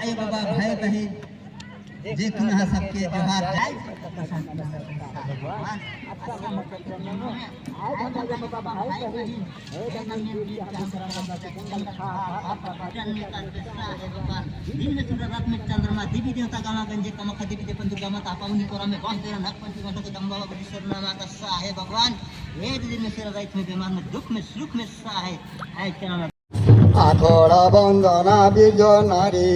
आयो बाबा, भाई बहन, जे कुना सबके जोहार। रात में चंद्रमा, देवी देवता, गामा गंजे कमख देवी देव, दुर्गा माता, पाउनी कोरा में बांध तेरा नाग पंची माता के दम बाबा बड़ी माता सा है भगवान। एक दिन में सिर रात में बीमार में दुख में सुख में सा है है क्या नाम। আখড়া বন্দনা বীজ নারী,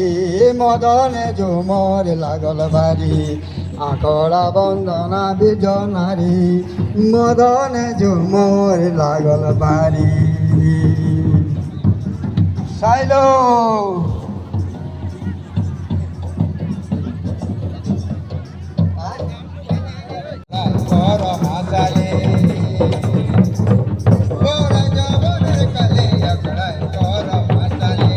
মদনে ঝুমর লাগল বাড়ি। আখড়া বন্দনা বীজ নারী, মদনে ঝুমর লাগল বাড়ি। সাইলো। মাসালে কালে কর মাসালে।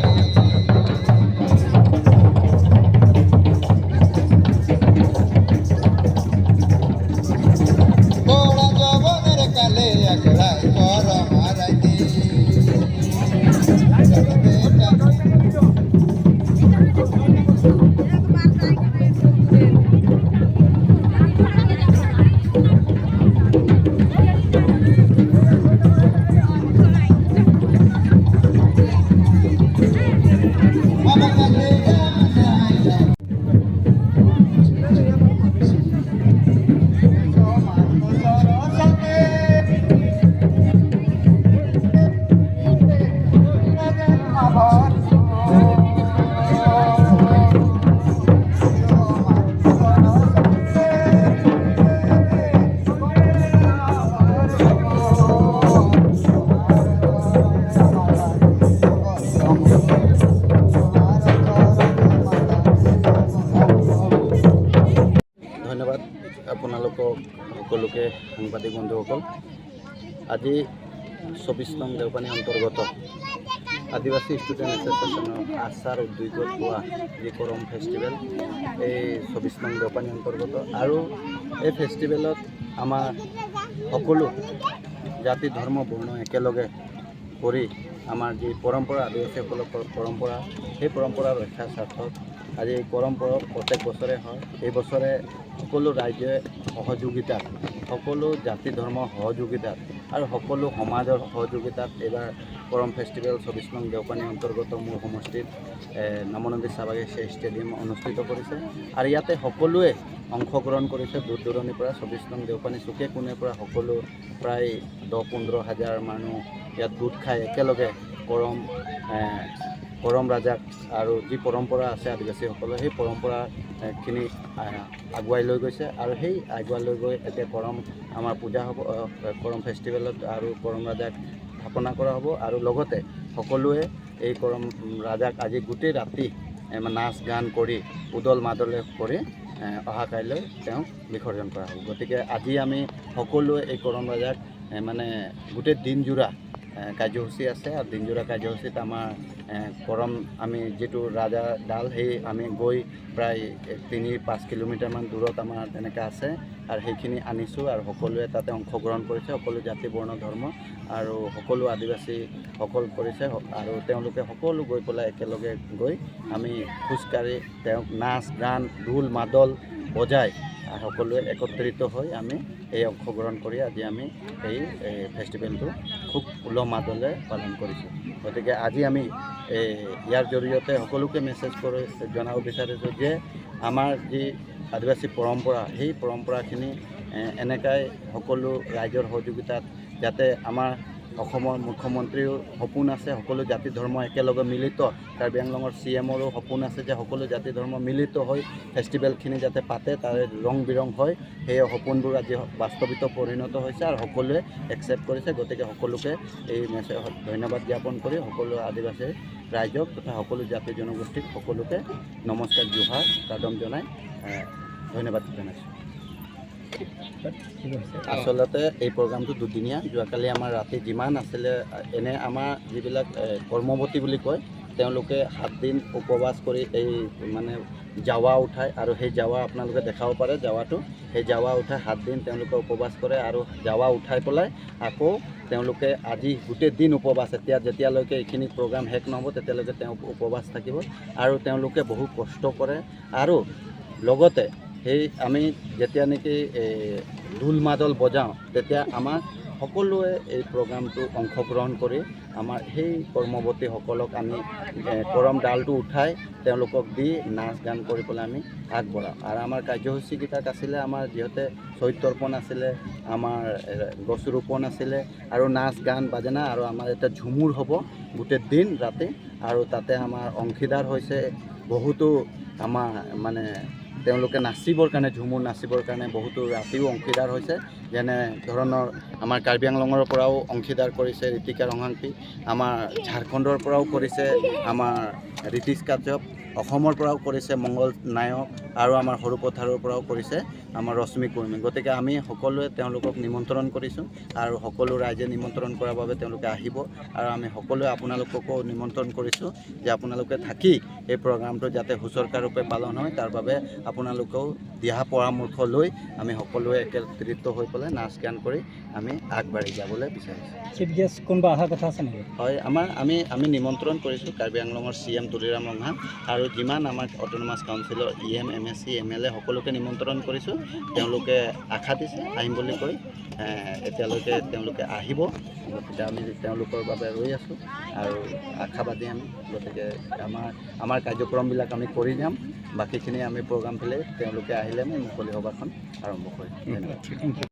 বড় জবনের কালে আখড়ায় কর মারাইতে। বেটা। ধন্যবাদ আপোনালোকক সকলোকে, সাংবাদিক বন্ধুসকল। আজি 24 নং দেওপানী অন্তৰ্গত আদিবাসী ষ্টুডেণ্ট এছ'চিয়েশ্যনৰ আছাৰ উদ্যোগত হোৱা যি কৰম ফেষ্টিভেল, এই 24 নং দেওপানী অন্তৰ্গত আৰু এই ফেষ্টিভেলত আমাৰ সকলো জাতি, ধৰ্ম, বৰ্ণ একেলগে কৰি আমাৰ যি পৰম্পৰা, আদিবাসীসকলৰ পৰম্পৰা, সেই পৰম্পৰা ৰক্ষাৰ স্বাৰ্থত আজি এই কৰম পৰৱ প্ৰত্যেক বছৰে হয়। এই বছৰে সকলো ৰাইজে সহযোগিতাত, সকলো জাতি ধৰ্মৰ সহযোগিতাত আৰু সকলো সমাজৰ সহযোগিতাত এইবাৰ কৰম ফেষ্টিভেল 24 নং দেওপানী অন্তৰ্গত মোৰ সমষ্টিত নৱনদী চাহ বাগিচা ষ্টেডিয়াম অনুষ্ঠিত কৰিছে আৰু ইয়াতে সকলোৱে অংশগ্ৰহণ কৰিছে। দূৰ দূৰণিৰ পৰা, 24 নং দেওপানী চুকে কোণেৰ পৰা সকলো প্ৰায় 10-15 হাজাৰ মানুহ ইয়াত গোট খাই একেলগে কৰম ৰাজাক আৰু যি পৰম্পৰা আছে আদিবাসীসকলৰ, সেই পৰম্পৰাখিনি আগুৱাই লৈ গৈছে। আৰু সেই আগুৱাই লৈ গৈ এতিয়া কৰম আমাৰ পূজা হ'ব কৰম ফেষ্টিভেলত আৰু কৰম ৰাজাক স্থাপনা কৰা হ'ব। আৰু লগতে সকলোৱে এই কৰম ৰাজাক আজি গোটেই ৰাতি নাচ গান কৰি, উদল মাদলে কৰি অহা কাইলৈ তেওঁক বিসৰ্জন কৰা হ'ব। গতিকে আজি আমি সকলোৱে এই কৰম ৰাজাক মানে গোটেই দিনজোৰা কাৰ্যসূচী আছে আৰু দিনজোৰা কাৰ্যসূচীত আমাৰ কৰম আমি যিটো ৰাজা ডাল, সেই আমি গৈ প্ৰায় 3-5 কিলোমিটাৰমান দূৰত আমাৰ তেনেকৈ আছে আৰু সেইখিনি আনিছোঁ আৰু সকলোৱে তাতে অংশগ্ৰহণ কৰিছে। সকলো জাতি, বৰ্ণ, ধৰ্ম আৰু সকলো আদিবাসীসকল কৰিছে আৰু তেওঁলোকে সকলো গৈ পেলাই একেলগে গৈ আমি খোজকাঢ়ি তেওঁক নাচ গান, ঢোল মাদল বজাই সকলোৱে একত্ৰিত হৈ আমি এই অংশগ্ৰহণ কৰি আজি আমি এই ফেষ্টিভেলটো খুব উলহ মাদলে পালন কৰিছোঁ। গতিকে আজি আমি এই ইয়াৰ জৰিয়তে সকলোকে মেছেজ কৰি জনাব বিচাৰিছোঁ যে আমাৰ যি আদিবাসী পৰম্পৰা, সেই পৰম্পৰাখিনি এনেকাই সকলো ৰাইজৰ সহযোগিতাত যাতে আমাৰ অসমৰ মুখ্যমন্ত্ৰীও সপোন আছে সকলো জাতি ধৰ্ম একেলগে মিলিত, কাৰ্বি আংলঙৰ চি এমৰো সপোন আছে যে সকলো জাতি ধৰ্ম মিলিত হৈ ফেষ্টিভেলখিনি যাতে পাতে, তাৰে ৰং বিৰং হয়। সেই সপোনবোৰ আজি বাস্তৱিত পৰিণত হৈছে আৰু সকলোৱে একচেপ্ট কৰিছে। গতিকে সকলোকে এই মেছেজত ধন্যবাদ জ্ঞাপন কৰি সকলো আদিবাসী ৰাইজক তথা সকলো জাতি জনগোষ্ঠীক সকলোকে নমস্কাৰ, জোহাৰ, কাদম জনাই ধন্যবাদ জনাইছোঁ। আচলতে এই প্ৰগ্ৰামটো দুদিনীয়া। যোৱাকালি আমাৰ ৰাতি যিমান আছিলে, এনে আমাৰ যিবিলাক কৰ্মৱতী বুলি কয়, তেওঁলোকে 7 দিন উপবাস কৰি এই মানে জাৱা উঠায় আৰু সেই জাৱা আপোনালোকে দেখাব পাৰে জাৱাটো। সেই জাৱা উঠাই 7 দিন তেওঁলোকে উপবাস কৰে আৰু জাৱা উঠাই পেলাই আকৌ তেওঁলোকে আজি গোটেই দিন উপবাস। এতিয়া যেতিয়ালৈকে এইখিনি প্ৰগ্ৰাম শেষ নহ'ব, তেতিয়ালৈকে তেওঁ উপবাস থাকিব আৰু তেওঁলোকে বহু কষ্ট কৰে। আৰু লগতে সেই আমি যেতিয়া নেকি এই ঢোল মাদল বজাওঁ, তেতিয়া আমাৰ সকলোৱে এই প্ৰগ্ৰামটো অংশগ্ৰহণ কৰি আমাৰ সেই কৰ্মৱতীসকলক আমি কৰম ডালটো উঠাই তেওঁলোকক দি নাচ গান কৰি পেলাই আমি আগবঢ়াওঁ। আৰু আমাৰ কাৰ্যসূচীকেইটাক আছিলে আমাৰ যিহেতু শ্বহীদ তৰ্পণ আছিলে, আমাৰ গছ ৰোপণ আছিলে আৰু নাচ গান বাজনা আৰু আমাৰ এটা ঝুমুৰ হ'ব গোটেই দিন ৰাতি। আৰু তাতে আমাৰ অংশীদাৰ হৈছে বহুতো আমাৰ, মানে তেওঁলোকে নাচিবৰ কাৰণে, ঝুমুৰ নাচিবৰ কাৰণে বহুতো ৰাতিও অংশীদাৰ হৈছে। যেনে ধৰণৰ আমাৰ কাৰ্বি আংলঙৰ পৰাও অংশীদাৰ কৰিছে ঋতিকা ৰংহাংপি, আমাৰ ঝাৰখণ্ডৰ পৰাও কৰিছে আমাৰ ৰীতিশ কাশ্যপ, অসমৰ পৰাও কৰিছে মংগল নায়ক আৰু আমাৰ সৰুপথাৰৰ পৰাও কৰিছে আমাৰ ৰশ্মি কুৰ্মী। গতিকে আমি সকলোৱে তেওঁলোকক নিমন্ত্ৰণ কৰিছোঁ আৰু সকলো ৰাইজে নিমন্ত্ৰণ কৰাৰ বাবে তেওঁলোকে আহিব। আৰু আমি সকলোৱে আপোনালোককো নিমন্ত্ৰণ কৰিছোঁ যে আপোনালোকে থাকি এই প্ৰগ্ৰামটো যাতে সুচৰকাৰূপে পালন হয়, তাৰ বাবে আপোনালোকেও দিহা পৰামৰ্শ লৈ আমি সকলোৱে একত্ৰিত হৈ পেলাই নাচ গান কৰি আমি আগবাঢ়ি যাবলৈ বিচাৰিছোঁ। চিফ গেষ্ট কোনোবা অহা কথা আছে নেকি? হয়, আমাৰ আমি আমি নিমন্ত্ৰণ কৰিছোঁ কাৰ্বি আংলঙৰ চি এম তুলিৰাম ৰংহাং আৰু যিমান আমাৰ autonomous counsellor E M, M A C, M L এ সকলোকে নিমন্ত্ৰণ কৰিছোঁ। তেওঁলোকে আশা দিছে আহিম বুলি কৈ। এতিয়ালৈকে তেওঁলোকে আহিব। গতিকে আমি তেওঁলোকৰ বাবে ৰৈ আছোঁ আৰু আশাবাদী আমি। গতিকে আমাৰ আমাৰ কাৰ্যক্ৰমবিলাক আমি কৰি যাম। বাকীখিনি আমি প্ৰগ্ৰাম পেলাই তেওঁলোকে আহিলে আমি মুকলি সভাখন আৰম্ভ কৰিম। ধন্যবাদ। Thank U.